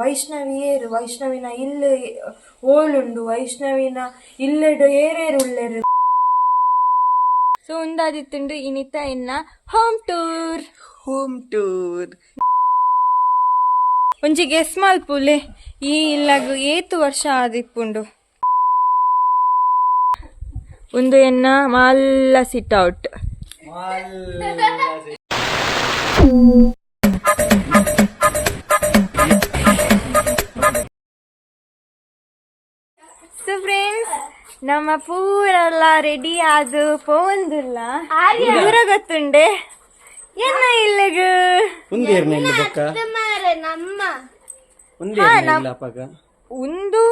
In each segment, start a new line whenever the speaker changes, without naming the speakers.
ವೈಷ್ಣವಿ ಏರು, ವೈಷ್ಣವಿನ ಇಲ್ಲು ಓಲುಂಡು, ವೈಷ್ಣವಿನ ಇಲ್ಲೆಡು ಏರೇರು ಉಲ್ಲೆರು. ಸೊ ಉಂದಾದಿತ್ತುಂಡು ಇನಿತ ಇನ್ನ ಹೋಮ್ ಟೂರ್.
Home tour.
ಒಂಜಿ ಗೆಸ್ ಮಲ್ಪುಲೆ, ಈ ಇಲ್ಲಗು ಏತು ವರ್ಷ ಆದಿಪ್ಪುಂಡು? ಉಂದು ಎನ್ನ ಮಲ್ಲ ಸಿಟ್ ಔಟ್. ಸೊ ಫ್ರೆಂಡ್ಸ್, ನಮ್ಮ ಪೂರೆಲ್ಲ ರೆಡಿ ಆದು ಪೋಂದುಲ್ಲ. ದೂರ ಗೊತ್ತುಂಡೆ ಎನ್ನ ಇಲ್ಲಗ?
ಉಂದೇರ್ನ ಇಲ್ಲಿ ಬೊಕ್ಕ?
ನಮ್ಮ
ಉಂದೇರ್ನ ಇಲ್ಲ ಅಪಗ?
ಉಂದು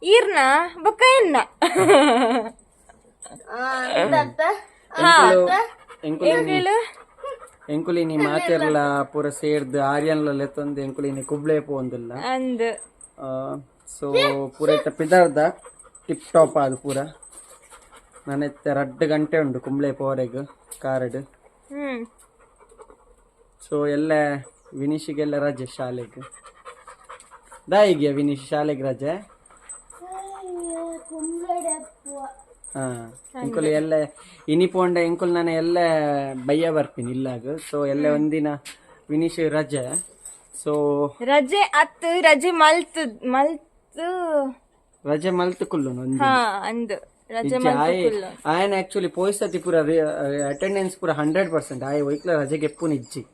ಈರ್ನ ಬೊಕ್ಕ ಎನ್ನ.
ಎಂಕುಲು ಎಂಕುಲಿನಿ ಮಾತೆರ್ಲ ಪೂರ ಸೇರ್ದ್ ಆರ್ಯನ್ಲ ಲೆತ್ತೊಂದು ಎಂಕುಲಿನಿ ಕುಬ್ಳೆ ಪೋಂದಿಲ್ಲ.
ಅಂದ್.
ಸೊ ಪೂರ ಇತ್ತ ಪಿದಾರ್ದ ಟಿಪ್ ಟಾಪ್ ಅದು ಪೂರ. ನಾನು 2 ಗಂಟೆ ಉಂಡು ಕುಂಬ್ಳೆ ಪೋರೆಗ್ ಕಾರಡ್. ಸೊ ಎಲ್ಲ ವಿನೀಶಿಗೆಲ್ಲ ರಜೆ ಶಾಲೆಗೆ. ದಾಯಿಗೆ ವಿನೀಶ್ ಶಾಲೆಗೆ ರಜೆ? ಹಾ, ಎಂಕುಲು ಎಲ್ಲ ಇನಿ ಪೋಂಡ ಎಂಕುಲು ನಾನು ಎಲ್ಲ ಬಯ್ಯ ಬರ್ತೀನಿ ಇಲ್ಲಾಗ. ಸೊ ಎಲ್ಲ ಒಂದಿನ ವಿನೀಶ್ ರಜೆ, ಸೊ
ರಜೆ ಅತ್ತು, ರಜೆ ಮಲ್ತ್ ಮಲ್ತ್.
ರಜೆ ಮಲ್ತ್ ಕುಲ್ಲುನು ಒಂದಿನ.
ಹಾ, ಅಂದ್, ರಜೆ ಮಲ್ತ್ ಕುಲ್ಲು.
ಆಯನ ಆಕ್ಚುಲಿ ಪೋಯ್ಸತಿ ಪೂರ ಅಟೆಂಡೆನ್ಸ್ ಪೂರ 100%. ಆಯೆ ಒಯ್ಕ್ಲ ರಜೆಗೆ ಎಪ್ಪುನ ಇಜ್ಜಿ.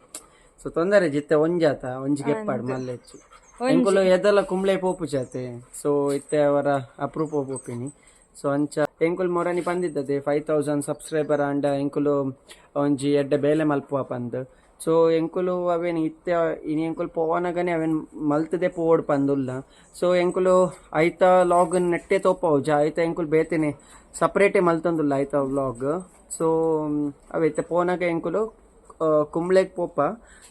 ಸೊ ತೊಂದರೆ ಜಿತ್ತೆ ಒಂಜಾತ ಒಂಜಿ ಗೆಪ್ಪಾಡು ಮಲ್ಲೆಚ್ಚು. ಎಂಕುಲು ಎದಲ ಕುಂಬ್ಳೆ ಪೋಪು ಜಾತೆ. ಸೊ ಇತ್ತೆ ಅವರ ಅಪ್ರೂಪ್ ಪೋಪಿನಿ. ಸೊ ಅಂಚ ಎಂಕುಲು ಮೊರನಿ ಪಂದಿದ್ದದೆ, 5000 ಸಬ್ಸ್ಕ್ರೈಬರ್ ಅಂಡ ಎಂಕುಲು ಒಂಜಿ ಎಡ್ಡೆ ಬೇಲೆ ಮಲ್ಪುವ ಪಂದ್. ಸೊ ಎಂಕುಲು ಅವೇನ್ ಇತ್ತೆ ಇನಿ ಎಂಕುಲು ಪೋವನಗನೆ ಅವೇನ್ ಮಲ್ತದೆ ಪೋವಡ್ ಪಂದುಲ್ಲ. ಸೊ ಎಂಕುಲು ಐತ ಲಾಗ್ ನೆಟ್ಟೆ ತೋಪವುಜ. ಐತ ಎಂಕುಲು ಬೇತೆನೆ ಸಪ್ರೇಟೇ ಮಲ್ತೊಂದುಲ್ಲ ಐತ ವ್ಲಾಗ್. ಸೊ ಅವೆ ಇತ್ತೆ ಪೋನಾಗ ಎಂಕುಲು ಕುಂಬ್ಳೆಗ್ ಪೋಪ.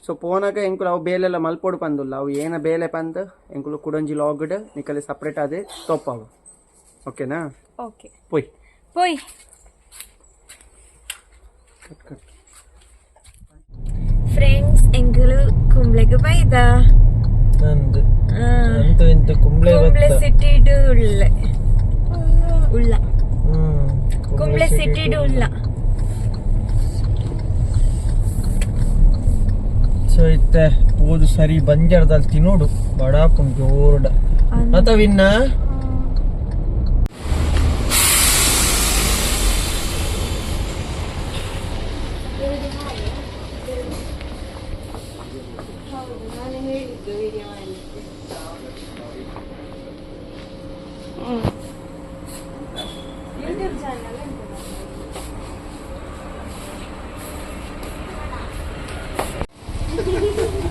ಸೊ ಪೋನಾಗ ಎಂಕುಲು ಅವು ಬೇಲೆಲ್ಲ ಮಲ್ಪೊಡು ಪಂದುಲ್ಲ. ಅವು ಏನ ಬೇಲೆ ಪಂದ್ ಎಂಕುಲು ಕುಡೊಂಜಿ ಲಾಗ್ಡ್ ನಿಕಲೆ ಸಪ್ರೇಟ್ ಅದೇ ತೋಪಾವು, ಓಕೆನಾ?
ಓಕೆ.
ಪೋಯ್.
ಪೋಯ್.
Cut cut.
ಫ್ರೆಂಡ್ಸ್, ಎಂಕುಲು ಕುಂಬ್ಳೆಗ್ ಬೈದ.
ನಂದು ಅಂತೂ ಇಂತ ಕುಂಬ್ಳೆ.
ಕುಂಬ್ಳೆ ಸಿಟಿ ಉಳ್ಳೆ ಉಳ್ಳ, ಕುಂಬ್ಳೆ ಸಿಟಿ ಉಳ್ಳ.
ಸೊ ಇತ್ತೆ ಪೋದು ಸರಿ ಬಂಜಾರದಲ್ಲಿ ತಿನ್ನೋಡು ಬಡಾಪುಂಡು ಜೋರುಡ ಅತವಿನ್ನ.
ನಾನು ಹೇಳಿದ್ದು ವಿಡಿಯೋ ಮಾಡಲಿಕ್ಕೆ. ಯೂಟ್ಯೂಬ್ ಚಾನಲ್ ಉಂಟು ನಮ್ಮದು.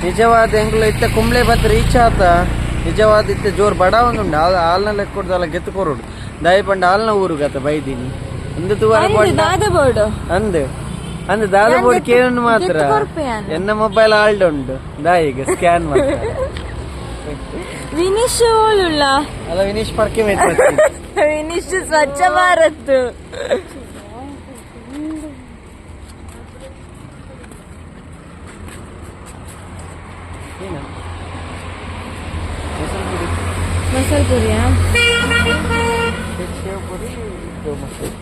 ನಿಜವಾದ ಎಂಗ್ಲು ಇತ್ತೆ ಕುಂಬ್ಳೆ ಬತ್ ರೀಚ್ ಆತ. ನಿಜವಾದ ಇತ್ತೆ ಜೋರ್ ಬಡ ಒಂದುಂಡು. ಹಾಲ್ನ ಲೆಕ್ಕ ಕೊಡ್ದಲ್ಲ, ಗೆತ್ತು ಕೊರೋಡು. ದಾಯಿ ಪಂಡ ಆಲ್ನ ಊರುಗತ ಬೈದಿನಿ ಒಂದು ತುವಾರ
ಅಂದು ದಾದ ಬೋರ್ಡು.
ಅಂದ್ ಅಂದ್ ದಾದ ಬೋರ್ಡ್ ಕೇಳನ್ನು ಮಾತ್ರ.
ಗೆತ್ತು ಕೊರ್ಪೆ ಯಾನ್.
ಎನ್ನ ಮೊಬೈಲ್ ಆಲ್ಡ್ ಉಂಡು, ದಾಯಿಗ ಸ್ಕ್ಯಾನ್ ಮಾಡ್ತಾರೆ.
ವಿನಿಶ್ ಓಲುಳ್ಳ?
ಅಲ್ಲ, ವಿನೀಶ್ ಪರ್ಕೆ.
ವಿನಿಶ್ ಸ್ವಚ್ಛ ಭಾರತ್. ಮಸಾಲ ಪುರಿಯಾ?
ಸೇವ್ ಪುರಿ, ಇದು ಮಸಾಲೆ.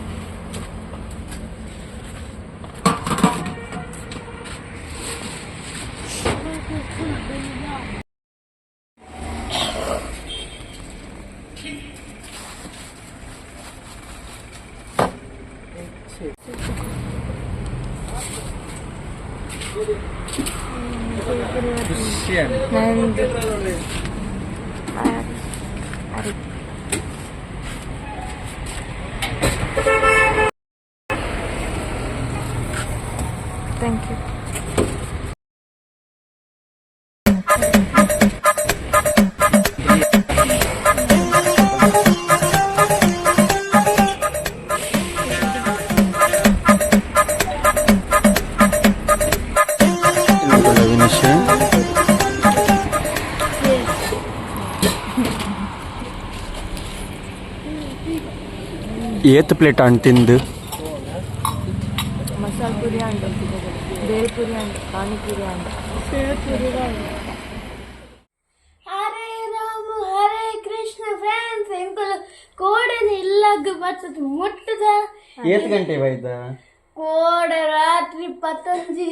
ಖುಷಿ.
ನಂದು thank you.
Vineesh ಏತ್ ಪ್ಲೇಟ್ ಅಂಡ್ ತಿಂದು?
ಮಸಾಲ ಪುರಿ ಅಂಡು, ಬೇಲ್ ಪುರಿ ಅಂಡು, ಪಾನಿಪುರಿ ಅಂಡು.
ಹರೇ ರಾಮ ಹರೇ ಕೃಷ್ಣ ಫ್ರೆಂಡ್ಸ್. ಎಂಕುಲು ಕೋಡನೆ ಇಲ್ಲಗ್ ಬತ್ತದ ಮುಟ್ಟದ.
ಏತ್ ಗಂಟೆ ಬೈದ?
ಕೋಡ ರಾತ್ರಿ ಪತ್ತೊಂಜಿ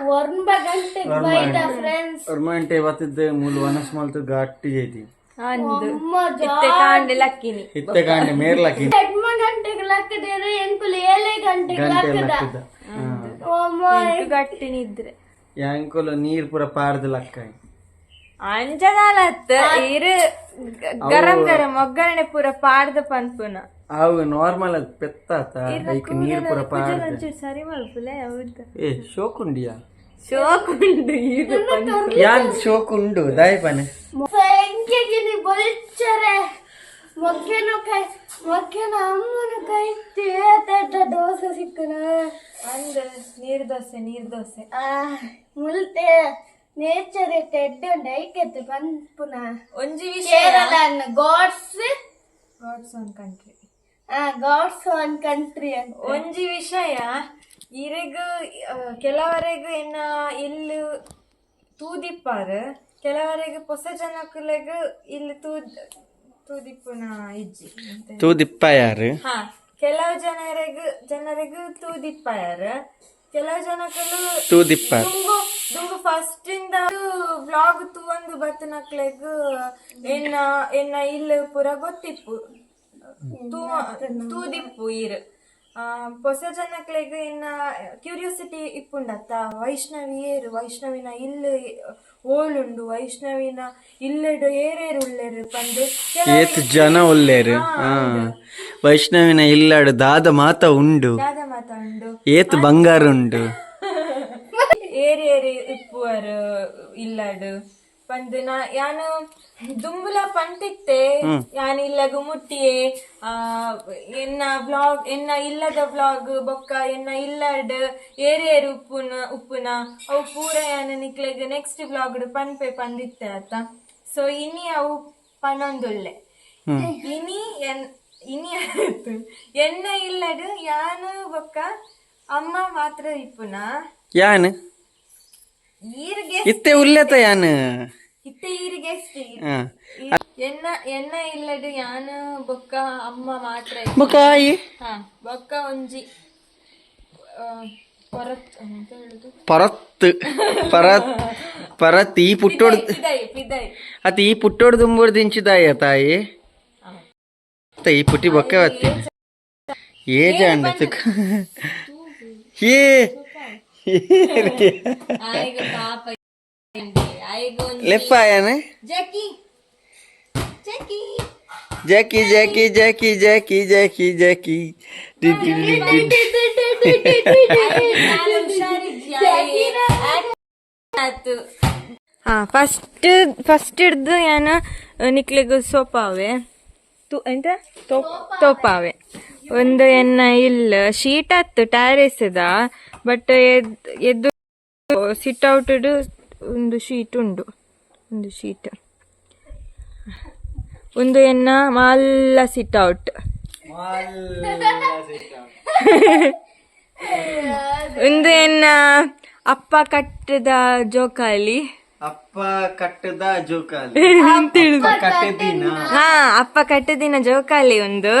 9 ಗಂಟೆಗೆ ಬೈದ ಫ್ರೆಂಡ್ಸ್.
ಗಂಟೆ ಬತ್ತಿದ್ದೆ ಮೂಲು ವನಸ್ ಮಲ್ತು ಗಟ್ಟಿ ಜೈತಿ.
ಅಂದು ಇತ್ತೆ ಕಾಂಡೆ ಲಕ್ಕಿನಿ.
ಇತ್ತೆ ಕಾಂಡೆ ಮೇರ್ಲಕ್ಕಿ.
8 ಗಂಟೆಗೆ ಲಕ್ಕದೇರು, ಎಂಕುಲು 7 ಗಂಟೆಗೆ
ಗಂಟೆ
ಲಕ್ಕದ.
ಲಕ್ಕದ.
ಓ.
ಗಟ್ಟಿ ನಿದ್ರೆ.
ಯಾಂಕುಲು ನೀರ್ ಪೂರ ಪಾರ್ದು ಲಕ್ಕಾಯಿ.
ಅಂಜದಾಲತ್ ಇರು ಗರಂ ಗರಂ ಒಗ್ಗರಣೆ ಪೂರ ಪಾಡ್ದ ಪನ್ಪುನ.
ಅವು ನಾರ್ಮಲ್ ಅದು ಪೆತ್ತಾತ ಐಕ್ ನೀರ್ ಪೂರ ಪಾರ್ದು.
ಒಂಚೂರು ಸರಿ ಮಲ್ಪುಲೆ, ಹೌದು.
ಏ, ಶೋಕ್ ಉಂಡಿಯಾ?
ಶೋಕ್ ಉಂಡು ಇದು.
ಯಾನ್ ಶೋಕ್ ಉಂಡು ದಾಯಪನೆ.
ಎಂಕೆಗಿನಿ ಬೊಲ್ಚರೆ ಮೊಕ್ಕೆನ ಕೈ ಮೊಕ್ಕೆನ ಅಮ್ಮನ ಕೈ ತೇತ ದೋಸೆ ಸಿಕ್ಕನ.
ಅಂದ್ ನೀರ್ ದೋಸೆ, ನೀರ್ ದೋಸೆ.
ಆ ಮುಲ್ತೆ ನೇಚರ್ ಎಡ್ಡೆ ಉಂಡು, ಐಕೆತ್ತು ಪನ್ಪುನ.
ಒಂಜಿ ವಿಷಯ.
Kerala God's
God's own country.
God's own country ಅಂತ.
ಒಂಜಿ ವಿಷಯ, ಇರೆಗ್ ಕೆಲವರೆಗ್ ಎನ್ನ ಇಲ್ಲು ತೂದಿಪ್ಪಾರ್, ಕೆಲವರೆಗ್ ಪೊಸ ಜನಕುಲೆಗ್ ಇಲ್ಲಿ ತೂದಿಪ್ಪುನ ಇಜ್ಜಿ ಎಂತ?
ತೂದಿಪ್ಪ ಯಾರು?
ಹಾ, ಕೆಲವು ಜನರಿಗ್ ಜನರಿಗ್ ತೂದಿಪ್ಪಾಯರ್, ಕೆಲವು ಜನಕುಲು
ತೂದಿಪ್ಪ.
ದುಂಬು ದುಂಬು ಫಸ್ಟ್ ಇಂದ ವ್ಲಾಗ್ ತೂವೊಂದು ಬತ್ತನಕ್ಲೆಗ್ ಎನ್ನ ಎನ್ನ ಇಲ್ಲು ಪೂರ ಗೊತ್ತಿಪ್ಪು, ತೂದಿಪ್ಪು ಈರ್. ಪೊಸ ಜನಕ್ಲೆಗ್ ಎನ್ನ ಕ್ಯೂರಿಯಾಸಿಟಿ ಇಪ್ಪುಂಡತ್ತ, ವೈಷ್ಣವಿ ಏರು, ವೈಷ್ಣವಿನ ಇಲ್ಲು ಓಲುಂಡು, ವೈಷ್ಣವಿನ ಇಲ್ಲೆಡು ಏರೇರು ಉಲ್ಲೆರು ಪಂದ್.
ಏತ್ ಜನ ಉಲ್ಲೇರು, ಹಾ, ವೈಷ್ಣವಿನ ಇಲ್ಲಾಡು ದಾದ ಮಾತ ಉಂಡು.
ದಾದ ಮಾತ ಉಂಡು.
ಏತ್ ಬಂಗಾರ ಉಂಡು.
ಏರಿ ಏರಿ ಇಪ್ಪುವರು ಇಲ್ಲಡು ಪಂದ್ ನಾ ಯಾನು ದುಂಬುಲ ಪಂತಿತ್ತೆ. ಯಾನ್ ಇಲ್ಲಗ ಮುಟ್ಟಿಯೇ ಎನ್ನ ವ್ಲಾಗ್, ಎನ್ನ ಇಲ್ಲದ ವ್ಲಾಗ್ ಬೊಕ್ಕ ಎನ್ನ ಇಲ್ಲಡ್ ಏರೇರು ಉಪ್ಪುನ ಉಪ್ಪುನ ಅವು ಪೂರ ಯಾನ್ ನಿಕ್ಲೆಗ್ ನೆಕ್ಸ್ಟ್ ವ್ಲಾಗ್ ಪನ್ಪೆ ಪಂದಿತ್ತೆ ಆತ. ಸೊ ಇನಿ ಅವು ಪನೊಂದುಲ್ಲೆ. ಇನಿ ಎನ್ ಇನಿ ಆಯ್ತು. ಎನ್ನ ಇಲ್ಲಡ್ ಯಾನು ಬೊಕ್ಕ ಅಮ್ಮ ಮಾತ್ರ ಇಪ್ಪುನ.
ಯಾನ್
ಈರ್ಗೆ
ಇತ್ತೆ ಉಲ್ಲೇತ ಯಾನ್.
ಇತ್ತೆ ಈರಿಗೆ ಅಷ್ಟೇ.
ಹಾ.
ಎನ್ನ ಎನ್ನ ಇಲ್ಲಡ್ ಯಾನು ಬೊಕ್ಕ ಅಮ್ಮ ಮಾತ್ರ.
ಬೊಕಾಯಿ.
ಹಾ, ಬೊಕ್ಕ ಒಂಜಿ ಪೊರತ್ ಎಂತ ಹೇಳುದು?
ಪರತ್ ಪರತ್ ಪರತ್ ಈ ಪುಟ್ಟೋಡ್.
ಪಿದೈ ಪಿದೈ.
ಅತ್ ಈ ಪುಟ್ಟೋಡ್ ದುಂಬುಡ್ ದಿಂಚಿದಾಯ ತಾಯಿ ಅತ್ತ ಈ ಪುಟ್ಟಿ ಬೊಕ್ಕ ಬತ್ತಿ ಏಜಾಂಡ ತುಕ ಏ.
ಆಯ್ಗ ಪಾಪ ಆಯ್ಗ ಒಂಜಿ.
ಲೆಪ್ಪ ಯಾನೆ.
Jackie Jackie.
Jackie Jackie Jackie Jackie Jackie Jackie D D D D D.
ಹುಷಾರಿಜ್ಜಿ. ಹಾ, ಫಸ್ಟ್ ಫಸ್ಟ್ ಹಿಡ್ದು ಯಾನ ನಿಕ್ಲೆಗ್ ಸೋಪಾವೆ ತು ಎಂತ ತೋಪಾವೆ. ಒಂದು ಎನ್ನ ಇಲ್ಲ ಶೀಟ್ ಆತ್ತು ಟ್ಯಾರೇಸ್ the, but ಎದ್ದು ಸಿಟ್ ಔಟ್ ಒಂದು ಶೀಟ್ ಉಂಡು, ಒಂದು ಶೀಟ್. ಒಂದು ಎನ್ನ ಮಲ್ಲ ಸಿಟ್ ಔಟ್. ಒಂದು ಎನ್ನ ಅಪ್ಪ ಕಟ್ಟದ ಜೋಕಾಲಿ.
ಅಪ್ಪ ಕಟ್ಟದ ಜೋಕಾಲಿ ಕಟ್ಟದಿನ.
ಹಾ, ಅಪ್ಪ ಕಟ್ಟದಿನ ಜೋಕಾಲಿ. ಒಂದು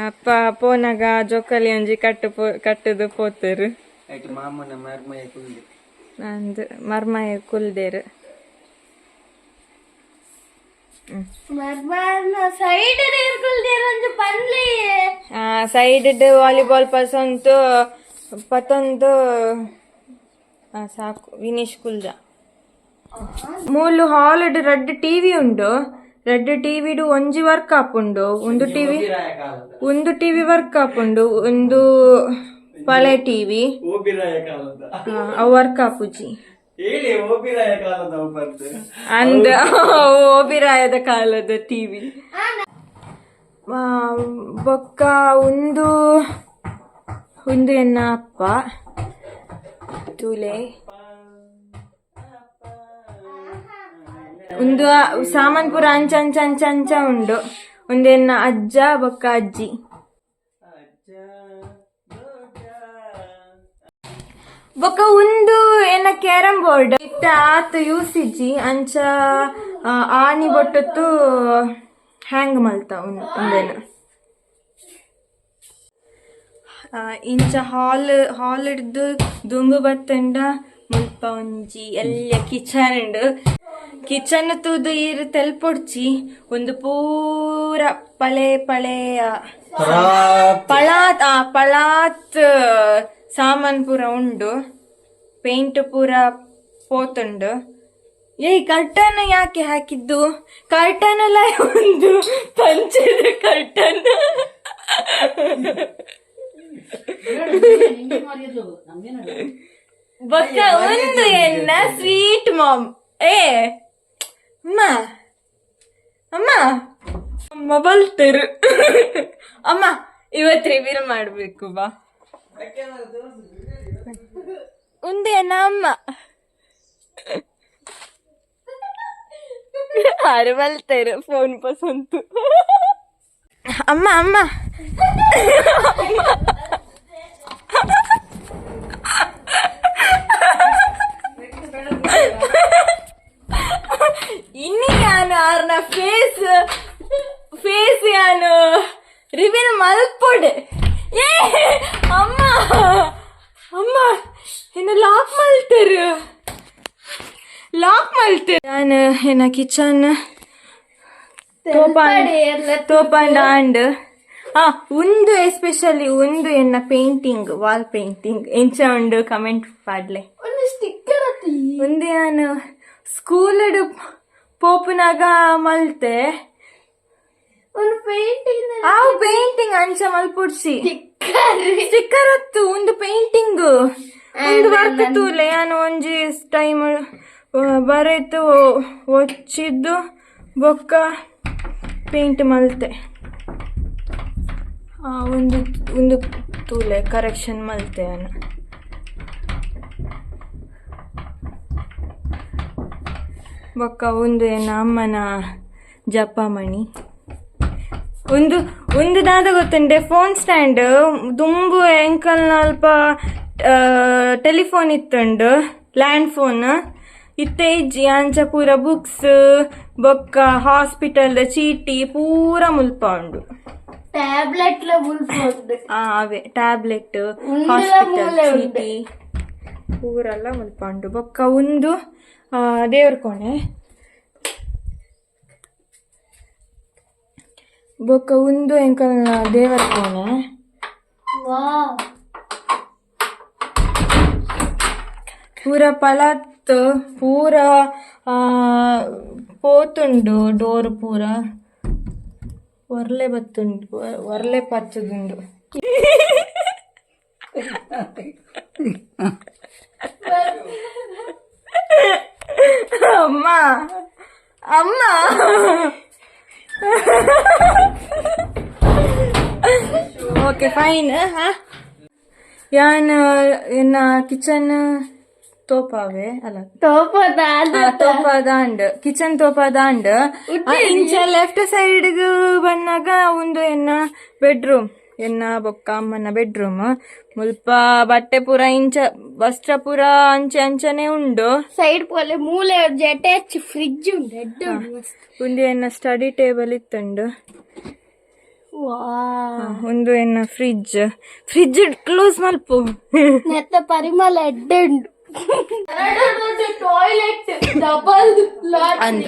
ಅಪ್ಪ ಪೋನಾಗ ಜೋಕಾಲಿ ಒಂಜಿ ಕಟ್ಟು ಕಟ್ಟದು ಪೋತರು.
ಐಟ್ ಮಾಮನ ಮರ್ಮಯ ಕುಲ್ದಿ.
ಅಂದ್ ಮರ್ಮಯ ಕುಲ್ದೇರು.
ಸೈಡ್ ನೀರ್ಗುಲ್ದೇರೊಂದು ಪನ್ಲಿ.
ಸೈಡ್ ವಾಲಿಬಾಲ್ ಪಸೊಂತು ಪತ್ತೊಂದು. ಸಾಕು, ವಿನೀಶ್ ಕುಲ್ಜ. ಮೂಲು ಹಾಲ್ ರಡ್ಡ್ ಟಿವಿ ಉಂಡು. ರಡ್ಡ್ ಟಿವಿಡು ಒಂಜಿ ವರ್ಕ್ ಆಪುಂಡು, ಒಂದು ಟಿವಿ, ಒಂದು ಟಿವಿ ವರ್ಕ್ ಆಪುಂಡು, ಒಂದು ಪಳೆ ಟಿವಿ.
ಓಬಿರಾಯ ಕಾಲದ.
ಅವು ವರ್ಕ್ ಆಪುಜಿ.
ಹೇಳಿ, ಓಬಿರಾಯ ಕಾಲದ ಅವು ಬಂದು.
ಅಂದ ಓಬಿರಾಯದ ಕಾಲದ ಟಿವಿ. ಬೊಕ್ಕ ಒಂದು ಒಂದು ಎನ್ನ ಅಪ್ಪ ತೂಲೆ. ಒಂದು ಸಾಮಾನ್ ಪೂರ ಅಂಚ ಅಂಚ ಅಂಚ ಅಂಚ ಉಂಡು. ಒಂದು ಎನ್ನ ಅಜ್ಜ ಬೊಕ್ಕ ಅಜ್ಜಿ. ಬೊಕ ಉಂದು ಎನ್ನ ಕ್ಯಾರಂ ಬೋರ್ಡ್ ಇತ್ತ ಆತ ಯೂಸ್ ಇಜ್ಜಿ ಅಂಚ ಆನಿ ಬೊಟ್ಟತ್ತು ಹ್ಯಾಂಗ್ ಮಲ್ತ ಉಂದೇನ. ಇಂಚ ಹಾಲ್ ಹಾಲ್ ಹಿಡ್ದು ದುಂಬು ಬತ್ತಂಡ ಮುಲ್ಪ ಒಂಜಿ ಎಲ್ಲ ಕಿಚನ್ ಉಂಡು. ಕಿಚನ್ ತೂದು ಈರ್ ತೆಲ್ಪೊಡ್ಚಿ ಒಂದು ಪೂರ ಪಳೆ ಪಳೆಯ ಪಳಾತ್ ಪಳಾತ್ ಸಾಮಾನ್ ಪೂರ ಉಂಡು, ಪೇಂಟ್ ಪೂರ ಪೋತುಂಡು. ಏಯ್ ಕರ್ಟನ್ ಯಾಕೆ ಹಾಕಿದ್ದು? ಕರ್ಟನ್ ಎಲ್ಲ ಒಂದು ಪಂಚದ ಕರ್ಟನ್. ಬೊಕ್ಕ ಒಂದು ಎನ್ನ ಸ್ವೀಟ್ ಮಾಮ್. ಏ ಅಮ್ಮ ಅಮ್ಮ ಅಮ್ಮ ಬಲ್ತರು ಅಮ್ಮ, ಇವತ್ತು ರಿವೀಲ್ ಮಾಡ್ಬೇಕು ಬಾ. ಉಂದೇನ ಅಮ್ಮ ಆರು ಬಲ್ತರು ಫೋನ್ ಪಸಂತು. ಅಮ್ಮ ಅಮ್ಮ ಇನ್ನಿ ಯಾನು ಆರ್ನ ಫೇಸ್ ಫೇಸ್ ಯಾನು ರಿವೀಲ್ ಮಲ್ಪೊಡೆ. ಏ ಅಮ್ಮ ಅಮ್ಮ ಇನ್ನು ಲಾಕ್ ಮಲ್ತರು, ಲಾಕ್ ಮಲ್ತರು. ನಾನು ಏನ ಕಿಚನ್ ತೋಪಾಂಡ ಅಂಡ್ ಒಂದು ಎಸ್ಪೆಷಲಿ ಒಂದು ಎನ್ನ painting, wall painting ಎಂಚ ಉಂಡು ಕಮೆಂಟ್ ಪಾಡ್ಲೆ.
ಒಂದು ಸ್ಟಿಕ್ಕರ್ ಅತಿ.
ಒಂದು ಯಾನು ಸ್ಕೂಲ್ ಪೋಪುನಾಗ ಮಲ್ತೆ.
ಒಂದು ಪೇಂಟಿಂಗ್.
ಆ ಪೇಂಟಿಂಗ್ ಅಂಚ ಮಲ್ಪುಡ್ಸಿ.
ಸ್ಟಿಕ್ಕರ್.
ಸ್ಟಿಕ್ಕರ್ ಅತ್ತು ಒಂದು ಪೇಂಟಿಂಗ್, ಒಂದು ವರ್ಕ್ ತೂಲೆ. ಯಾನು ಒಂಜಿ ಟೈಮ್ ಬರೆತು ಒಚ್ಚಿದ್ದು ಬೊಕ್ಕ ಪೇಂಟ್ ಮಲ್ತೆ. ಒಂದು ಒಂದು ತೂಲೆ ಕರೆಕ್ಷನ್ ಮಲ್ತೆ ಯಾನು. ಬೊಕ್ಕ ಒಂದು ಏನ ಅಮ್ಮನ ಜಪಮಣಿ. ಒಂದು ಒಂದು ದಾದ ಗೊತ್ತುಂಡೆ ಫೋನ್ ಸ್ಟ್ಯಾಂಡ್. ದುಂಬು ಎಂಕಲ್ನ ಅಲ್ಪ ಟೆಲಿಫೋನ್ ಇತ್ತುಂಡು, ಲ್ಯಾಂಡ್ ಫೋನ್. ಇತ್ತೆ ಇಜ್ಜಿ. ಅಂಚ ಪೂರ ಬುಕ್ಸ್ ಬೊಕ್ಕ ಹಾಸ್ಪಿಟಲ್ ಚೀಟಿ ಪೂರ ಮುಲ್ಪ ಉಂಡು.
ಟ್ಯಾಬ್ಲೆಟ್ ಲ ಮುಲ್ಪ ಉಂಡು.
ಅವೇ ಟ್ಯಾಬ್ಲೆಟ್
ಉಂಡುಲ
ಹಾಸ್ಪಿಟಲ್
ಮೂಲೆ ಉಂಡು.
ಚೀಟಿ ಪೂರೆಲ್ಲ ಮುಲ್ಪ ಉಂಡು. ಬೊಕ್ಕ ಒಂದು ದೇವ್ರ ಕೋಣೆ. ಬೊಕ್ಕ ಒಂದು ಎಂಕಲ್ನ ದೇವರ ಕೋಣೆ.
ವಾವ್.
ಪೂರ ಪಳತ್ ಪೂರ ಪೋತುಂಡು. ಡೋರ್ ಪೂರ ಒರ್ಲೆ ಬತ್ತುಂಡು, ಒರ್ಲೆ ಪತ್ತುದುಂಡು. ಅಮ್ಮ ಅಮ್ಮ ಓಕೆ ಫೈನ್. ಹಾ ಯಾನ್ ಎನ್ನ ಕಿಚನ್ ತೋಪಾವೆ ಅಲ್ಲ?
ತೋಪದ.
ತೋಪದಾಂಡ್, ಕಿಚನ್ ತೋಪದಾಂಡ್. ಇಂಚ ಲೆಫ್ಟ್ ಸೈಡ್ ಬನ್ನಾಗ ಒಂದು ಎನ್ನ ಬೆಡ್ರೂಮ್, ಎನ್ನ ಬೊಕ್ಕ ಅಮ್ಮನ ಬೆಡ್ರೂಮ್. ಮುಲ್ಪ ಬಟ್ಟೆ ಪೂರ ಇಂಚ ವಸ್ತ್ರ ಪೂರ ಅಂಚೆ ಅಂಚನೆ ಉಂಡು.
ಸೈಡ್ ಪೋಲೆ ಮೂಲೆ ಒಂಜಿ ಅಟ್ಯಾಚ್ ಫ್ರಿಡ್ಜ್ ಉಂಡು, ಎಡ್ಡೆ ಉಂಡು ಮಸ್ತ್.
ಒಂದು ಎನ್ನ ಸ್ಟಡಿ ಟೇಬಲ್ ಇತ್ತುಂಡು.
ವಾವ್.
ಒಂದು ಎನ್ನ fridge, fridge close ಮಲ್ಪು.
ನೆತ್ತ ಪರಿಮಳ ಎಡ್ಡೆ ಉಂಡು. ಟಾಯ್ಲೆಟ್ ಡಬಲ್
ಅಂದ್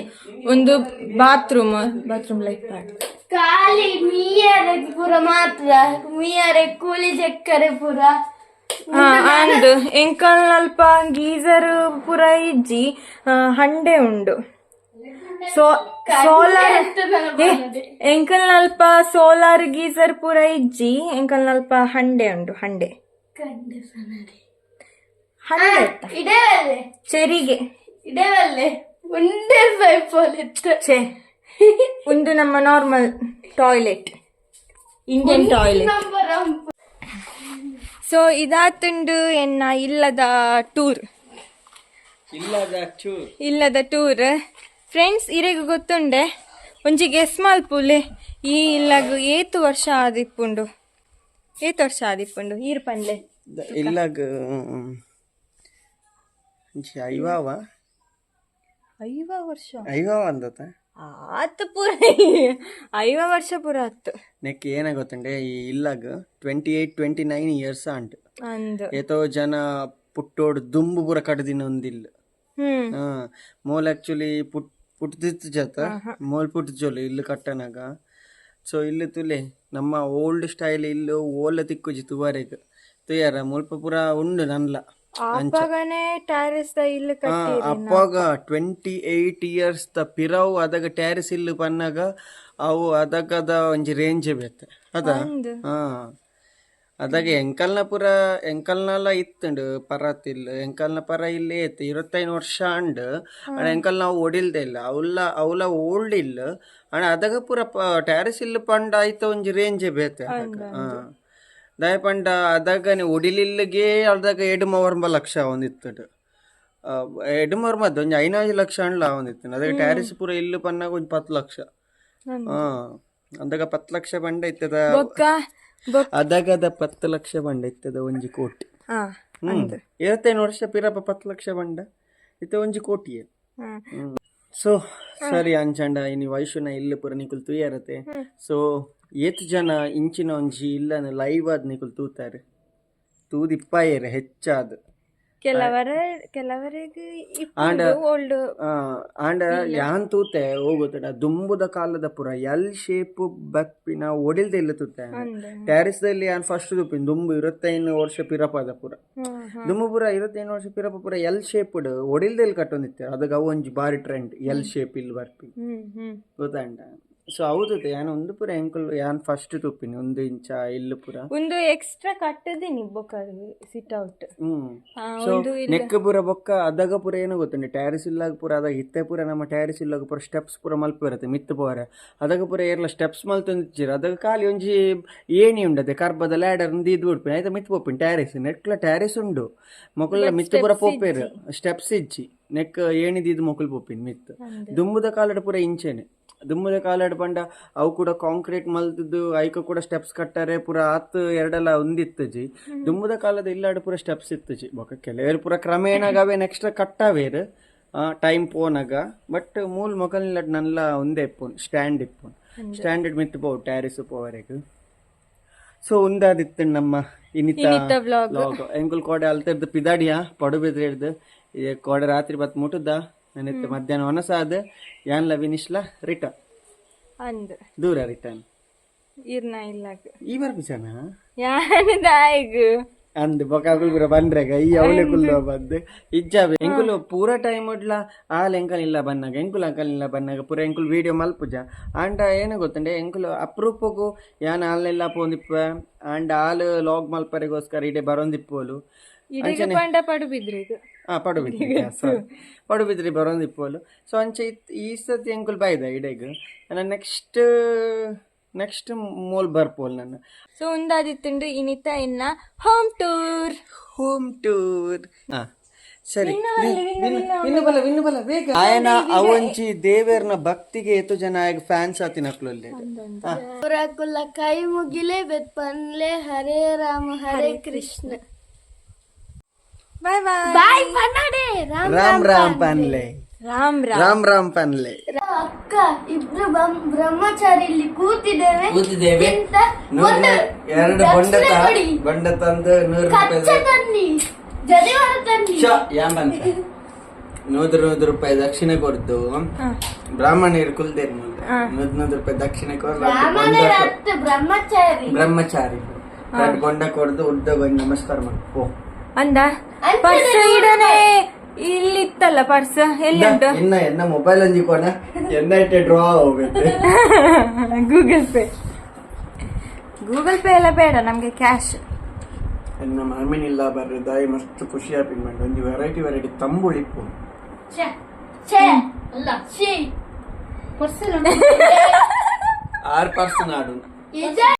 ಒಂದು bathroom, bathroom light part.
ಖಾಲಿ ಮೀಯರೆ ಪೂರ ಮಾತ್ರ, ಮೀಯರೆ ಕೂಲಿ ಚಕ್ಕರೆ ಪೂರ.
ಅಂದ್ ಎಂಕಲ್ ಅಲ್ಪ ಗೀಸರ್ ಪೂರ ಇಜ್ಜಿ, ಹಂಡೆ ಉಂಡು. ಸೋಲಾರ್ ಎಂಕಲ್ ಅಲ್ಪ ಸೋಲಾರ್ ಗೀಸರ್ ಪೂರ ಇಜ್ಜಿ, ಎಂಕಲ್ ಅಲ್ಪ ಹಂಡೆ ಉಂಡು, ಹಂಡೆ.
ಕಂಡು ಸನರಿ.
ಹಂಡೆ ಇತ್ತ.
ಇಡೇ ಬಲ್ಲೆ.
ಚೆರಿಗೆ.
ಇಡೇ ಬಲ್ಲೆ ಉಂಡೆ ಪೈಪೋಲಿತ್ತು.
ಛೇ, ಒಂದು ನಮ್ಮ normal toilet, Indian toilet.
Number.
So ಇದಾತುಂಡು ಎನ್ನ ಇಲ್ಲದ ಟೂರ್.
ಇಲ್ಲದ ಚೂರ್.
ಇಲ್ಲದ ಟೂರ್. ಫ್ರೆಂಡ್ಸ್, ಇರೆಗ್ ಗೊತ್ತುಂಡೆ, ಒಂಜಿ ಗೆಸ್ ಮಲ್ಪುಲೆ, ಈ ಇಲ್ಲಗ್ ಏತ್ ವರ್ಷ ಆದಿಪ್ಪುಂಡು, ಏತ್ ವರ್ಷ ಆದಿಪ್ಪುಂಡು ಈರ್ ಪನ್ಲೆ.
ಇಲ್ಲಗ್ ಇಂಚಿ ಐವಾವ.
50 ವರ್ಷ.
ಐವಾವ ಅಂದತ.
ಆತ್ ಪೂರ 50 ವರ್ಷ ಪೂರ ಆತು.
ನೆಕ್ ಏನ ಗೊತ್ತುಂಡೆ, ಈ ಇಲ್ಲಾಗ 28 29 ಇಯರ್ಸ್ ಅಂಟ್.
ಅಂದ್.
ಏತೋ ಜನ ಪುಟ್ಟೋಡು ದುಂಬು ಪೂರ ಕಡ್ದಿನ ಒಂದಿಲ್ಲ. ಹಾ, ಮೋಲ್ ಆಕ್ಚುಲಿ ಪುಟ್ದಿತ್ತು ಜತ ಮೋಲ್ ಪುಟ್ಜೋಲು ಇಲ್ಲು ಕಟ್ಟನಾಗ. ಸೊ ಇಲ್ಲಿ ತುಲೆ ನಮ್ಮ ಓಲ್ಡ್ ಸ್ಟೈಲ್ ಇಲ್ಲು ಓಲ ತಿಕ್ಕುಜಿ ತುವಾರೆಗ್ ತುಯಾರ ಮುಲ್ಪ ಪೂರ ಉಂಡು ನನ್ಲ.
ಅಪ್ಪಗನೆ ಟ್ಯಾರಿಸ್ ದ ಇಲ್ಲು ಕಟ್ಟಿ.
ಅಪ್ಪಾಗ 28 ಇಯರ್ಸ್ ದ ಪಿರವು ಅದಾಗ ಟ್ಯಾರಿಸ್ ಇಲ್ಲು ಪನ್ನಾಗ ಅವು ಅದಗದ ಒಂಜಿ ರೇಂಜ್ ಬೇತೆ ಅದ. ಹಾ, ಅದಾಗ ಎಂಕಲ್ನ ಪುರ ಎಂಕಲ್ನಲ ಇತ್ತುಂಡು ಪರತಿಲ್ ಎಂಕಲ್ನ ಪರ ಇಲ್ಲಿ ಇತ್ತು 25 ವರ್ಷ ಅಂಡ್. ಅಣ್ಣ ಎಂಕಲ್ ನಾವು ಒಡಿಲ್ದೆ ಇಲ್ಲ ಅವಲ್ಲ ಅವಲ ಓಲ್ಡ್ ಇಲ್ಲ ಅಣ್ಣ. ಅದಾಗ ಪೂರ ಟ್ಯಾರಿಸ್ ಇಲ್ಲ ಪಂಡ ಆಯ್ತ ಒಂಜಿ ರೇಂಜ್ ಬೇತೆ. ಹಾ, ದಾಯ ಪಂಡ ಅದಾಗನೆ ಒಡಿಲಿಲ್ಲಗೆ ಅದಾಗ ಎಡುಮವರ್ಂಬ ಲಕ್ಷ ಒಂದಿತ್ತುಂಡು. ಎಡುಮರ್ಮದ್ದು ಒಂಜಿ 5 ಲಕ್ಷ ಅಂಡ್ಲ ಒಂದಿತ್ತು. ಅದಾಗ ಟ್ಯಾರಿಸ್ ಪೂರ ಇಲ್ಲು ಪನ್ನಾಗ ಒಂಜಿ 10 ಲಕ್ಷ. ಹಾ, ಅಂದಾಗ 10 ಲಕ್ಷ ಪಂಡ ಇತ್ತದ.
ಬೊಕ್ಕ ಬೊಕ್ಕ
ಅದಾಗದ 10 ಲಕ್ಷ ಬಂಡ ಇತ್ತದ ಒಂಜಿ ಕೋಟಿ.
ಹಾ.
25 ವರ್ಷ ಪಿರಪ 10 ಲಕ್ಷ ಬಂಡ ಇತ್ತ ಒಂಜಿ ಕೋಟಿ. ಸೊ ಸರಿ ಅಂಚಂಡ ಇನಿ ವೈಶುನ ಇಲ್ಲಿ ಪೂರ ನಿಕುಲ್ ತೂಯರತೆ. ಸೊ ಏತ್ ಜನ ಇಂಚಿನ ಒಂಜಿ ಇಲ್ಲನ ಲೈವ್ ಆದ್ ನಿಕುಲ್ ತೂತಾರೆ ತೂದಿಪ್ಪಾಯೆರ್ ಹೆಚ್ಚಾದ್.
ಕೆಲವರ ಕೆಲವರಿಗೆ
ಆಂಡ
ಓಲ್ಡ್.
ಆಂಡ ಯಾನ್ ತೂತೆ ಹೋಗುತ್ತಡ ದುಂಬುದ ಕಾಲದ ಪೂರ ಎಲ್ ಶೇಪ್ ಬಕ್ಪಿನ ಒಡಿಲ್ದ ಇಲ್ಲ ತೂತೆ. ಟ್ಯಾರಿಸ್ ದಲ್ಲಿ ಯಾನ್ ಫಸ್ಟ್ ತೂಪಿನ ದುಂಬು 25 ವರ್ಷ ಪಿರಪದ ಪೂರ ದುಂಬು ಪೂರ 25 ವರ್ಷ ಪಿರಪ ಪೂರ ಎಲ್ ಶೇಪ್ ಒಡಿಲ್ದಲ್ಲಿ ಕಟ್ಟೊಂದಿತ್ತೆ. ಅದಕ್ಕೆ ಅವು ಒಂಜಿ ಬಾರಿ ಟ್ರೆಂಡ್ ಎಲ್ ಶೇಪ್ ಇಲ್ಲಿ ಬರ್ಪಿ.
ಹ್ಮ್ ಹ್ಮ್
ಗೊತ್ತಾಂಡ? ಸೊ ಹೌದು, ಯಾನ್ ಒಂದು ಪೂರ ಎಂಕುಲ್ ಯಾನ್ ಫಸ್ಟ್ ತೂಪಿನಿ ಒಂದು ಇಂಚ ಇಲ್ಲು ಪೂರ.
ಒಂದು ಎಕ್ಸ್ಟ್ರಾ ಕಟ್ಟದಿನಿ ಬೊಕ್ಕ ಸಿಟ್ ಔಟ್.
ಸೊ ನೆಕ್ ಪೂರ ಬೊಕ್ಕ ಅದಾಗ ಪೂರ ಏನು ಗೊತ್ತುಂಟು ಟ್ಯಾರಿಸ್ ಇಲ್ಲಾಗ ಪೂರ ಅದಾಗ ಇತ್ತೆ ಪೂರ ನಮ್ಮ ಟ್ಯಾರಿಸ್ ಇಲ್ಲಾಗ ಪೂರ ಸ್ಟೆಪ್ಸ್ ಪೂರ ಮಲ್ಪ ಇರುತ್ತೆ ಮಿತ್ತು ಪೋರೆ. ಅದಾಗ ಪೂರ ಏರ್ಲ ಸ್ಟೆಪ್ಸ್ ಮಲ್ತೊಂದಿಜ್ಜಿರ. ಅದಾಗ ಖಾಲಿ ಒಂಜಿ ಏಣಿ ಉಂಡದೆ ಕರ್ಬದ ಲ್ಯಾಡರ್ ಇದ್ ಬಿಡ್ಪಿನ ಆಯ್ತಾ ಮಿತ್ತು ಪೋಪಿನ ಟ್ಯಾರಿಸ್ ನೆಕ್ಲ ಟ್ಯಾರಿಸ್ ಉಂಡು ಮೊಕುಲ ಮಿತ್ತು ಪೂರ ಪೋಪೇರು ಸ್ಟೆಪ್ಸ್ ಇಜ್ಜಿ ನೆಕ್ ಏಣಿದಿದ್ದು ಮೊಕುಲ್ ಪೋಪಿನ ಮಿತ್ತು. ದುಂಬುದ ಕಾಲಡ್ ಪೂರ ಇಂಚೆನೆ. ದುಂಬುದ ಕಾಲಡ್ ಪಂಡ ಅವು ಕೂಡ ಕಾಂಕ್ರೀಟ್ ಮಲ್ತದ್ದು ಐಕ ಕೂಡ ಸ್ಟೆಪ್ಸ್ ಕಟ್ಟಾರೆ ಪೂರ ಆತ್ ಎರಡೆಲ್ಲ ಒಂದಿತ್ತಜಿ. ದುಂಬುದ ಕಾಲದ ಇಲ್ಲಾಡ್ ಪೂರ ಸ್ಟೆಪ್ಸ್ ಇತ್ತಜಿ. ಬೊಕ ಕೆಲವರು ಪೂರ ಕ್ರಮೇಣ ಅವೇ ನೆಕ್ಸ್ಟ್ ಕಟ್ಟಾವೇರು ಟೈಮ್ ಪೋನಾಗ. ಬಟ್ ಮೂಲ್ ಮೊಕಲ್ ನಲ್ಲ ಒಂದೇ ಇಪ್ಪುನ್ ಸ್ಟ್ಯಾಂಡ್ ಇಪ್ಪುನ್ ಸ್ಟ್ಯಾಂಡರ್ಡ್ ಮಿತ್ತು ಪೋವು ಟ್ಯಾರಿಸ್ ಪೋವರೆಗ್. ಸೊ ಉಂದಾದಿತ್ತು ನಮ್ಮ ಇನಿತ
ವ್ಲಾಗ್.
ಲಾಗ್. ಎಂಕುಲ್ ಕೋಡೆ ಅಲ್ತೆರ್ದು ಪಿದಾಡಿಯ ಪಡುಬಿದ್ರೆ ಹಿಡ್ದು ಕೋಡೆ ರಾತ್ರಿ ಬತ್ ಮುಟ್ಟುದ ನೆನೆತ್ತೆ ಮಧ್ಯಾಹ್ನ ಒನಸಾದ ಯಾನ್ಲ ವಿನಿಶ್ಲ ರಿಟರ್ನ್.
ಅಂದ್.
ದೂರ ರಿಟರ್ನ್.
ಇರ್ನ ಇಲ್ಲಾಗ.
ಈ ಬರ್ಪಿಸನ.
ಯಾನ್ ದಾಯಿಗ್.
ಅಂದ್ ಬೊಕ ಅಗುಲ್ ಪೂರ ಬಂದ್ರೆಗ ಈ ಅವಳೆ ಕುಲ್ಲ ಬಂದು ಇಜ್ಜಾವೆ ಎಂಕುಲು ಪೂರ ಟೈಮ್ ಉಡ್ಲ ಆಲ್ ಎಂಕಲ್ ಇಲ್ಲ ಬನ್ನಾಗ ಎಂಕುಲು ಅಂಕಲ್ ಇಲ್ಲ ಬನ್ನಾಗ ಪೂರ ಎಂಕುಲು ವೀಡಿಯೋ ಮಲ್ಪುಜ. ಆಂಡ ಏನು ಗೊತ್ತುಂಡೆ ಎಂಕುಲು ಅಪ್ರೂಪಗು ಯಾನ್ ಆಲ್ನೆಲ್ಲ ಪೋಂದಿಪ್ಪ ಆಂಡ ಆಲ್ ಲಾಗ್ ಮಲ್ಪರೆಗೋಸ್ಕರ ಇಡೆ ಬರೋಂದಿಪ್ಪೋಲು.
ಇಡೀಗ ಪಂಡ ಪಡುಬಿದ್ರಿಗ್.
ಹಾ, ಪಡುಬಿದ್ರಿ, ಸಾರಿ, ಪಡುಬಿದ್ರಿ ಬರೋಂದಿಪ್ಪೋಲು. ಸೊ ಅಂಚೆ ಈ ಸತಿ ಎಂಕುಲು ಬಾಯ್ದ ಇಡೆಗ್ ನನ್ನ ನೆಕ್ಸ್ಟ್ ನೆಕ್ಸ್ಟ್ ಮೋಲ್ ಬರ್ಪೋಲ್ ನನ್ನ.
ಸೊ ಉಂದಾದಿತ್ತುಂಡು ಇನಿತ ಇನ್ನ ಹೋಮ್ ಟೂರ್.
ಹೋಮ್ ಟೂರ್ ಸರಿ. ವಿನ್ನು ಬಲ ವಿನ್ನು ಬಲ ಬೇಗ ಆಯನ ಅವಂಚಿ ದೇವೇರ್ನ ಭಕ್ತಿಗೆ ಏತು ಜನ ಆಯಗ್ ಫ್ಯಾನ್ಸ್ ಆತಿನಕ್ಲು.
ಪುರಕುಲ ಕೈ ಮುಗಿಲೆ ಬೆತ್ಪನ್ಲೆ Hare Rama Hare Krishna.
Bye bye.
Bye ಪನ್ನಡೆ ರಾಮ್.
ರಾಮ್ ರಾಮ್ ಪನ್ಲೆ.
ರಾಮ್ ರಾಮ್.
ರಾಮ್ ರಾಮ್ ಪನ್ಲೆ.
ಅಕ್ಕ ಇಬ್ರು ಬ್ರಹ್ಮಚಾರಿ ಇಲ್ಲಿ ಕೂತಿದ್ದೇವೆ.
ಕೂತಿದ್ದೇವೆ.
ತಿಂತ ಒಂದು
ಎರಡು ಬೊಂಡ
ದಕ್ಷಿಣ ಕೊಡಿ.
ಬೊಂಡ ತಂದು 100 ರೂಪಾಯಿ
ಕಚ್ಚ ತನ್ನಿ ಜನಿವಾರ ತನ್ನಿ.
ಯಾನ್ ಬಂತ 100 100 ರೂಪಾಯಿ ದಕ್ಷಿಣೆ ಕೊಡ್ದು ಬ್ರಾಹ್ಮಣರು ಕುಲ್ದೇರ್ 100 100 ರೂಪಾಯಿ ದಕ್ಷಿಣೆ ಕೊರ್ದು
ಬ್ರಾಹ್ಮಣರ ಅತ್ತ ಬ್ರಹ್ಮಚಾರಿ.
ಬ್ರಹ್ಮಚಾರಿ ಎರಡು ಬೊಂಡ ಕೊಡ್ದು ಉದ್ದ ಬಂದು ನಮಸ್ಕಾರ ಮಾಡಿ ಓ.
ಅಂದ ಪರ್ಸ್ ಇಡನೆ ಇಲ್ಲಿ ಇತ್ತಲ್ಲ ಪರ್ಸ್ ಎಲ್ಲಿ ಉಂಟು?
ಎನ್ನ ಎನ್ನ ಮೊಬೈಲ್ ಅಂಜಿ ಕೋಣ ಎನ್ನ ಇಟ್ಟೆ ಡ್ರಾ ಹೋಗುತ್ತೆ.
ಗೂಗಲ್ ಪೇ, ಗೂಗಲ್ ಪೇ ಎಲ್ಲ ಬೇಡ ನಮ್ಗೆ ಕ್ಯಾಶ್.
ಎನ್ನ ಮಾಮಿನಿಲ್ಲ ಬರ್ರಿ ದಾಯಿ ಮಸ್ತ್ ಖುಷಿ ಆಪಿನ್ ಮಂಡ ಒಂಜಿ ವೆರೈಟಿ ವೆರೈಟಿ ತಂಬುಳಿಪ್ಪು.
ಛೆ ಛೆ ಅಲ್ಲ ಛೆ.
ಆರ್ ಪರ್ಸನ್ ಆಡು.
ಇಜ.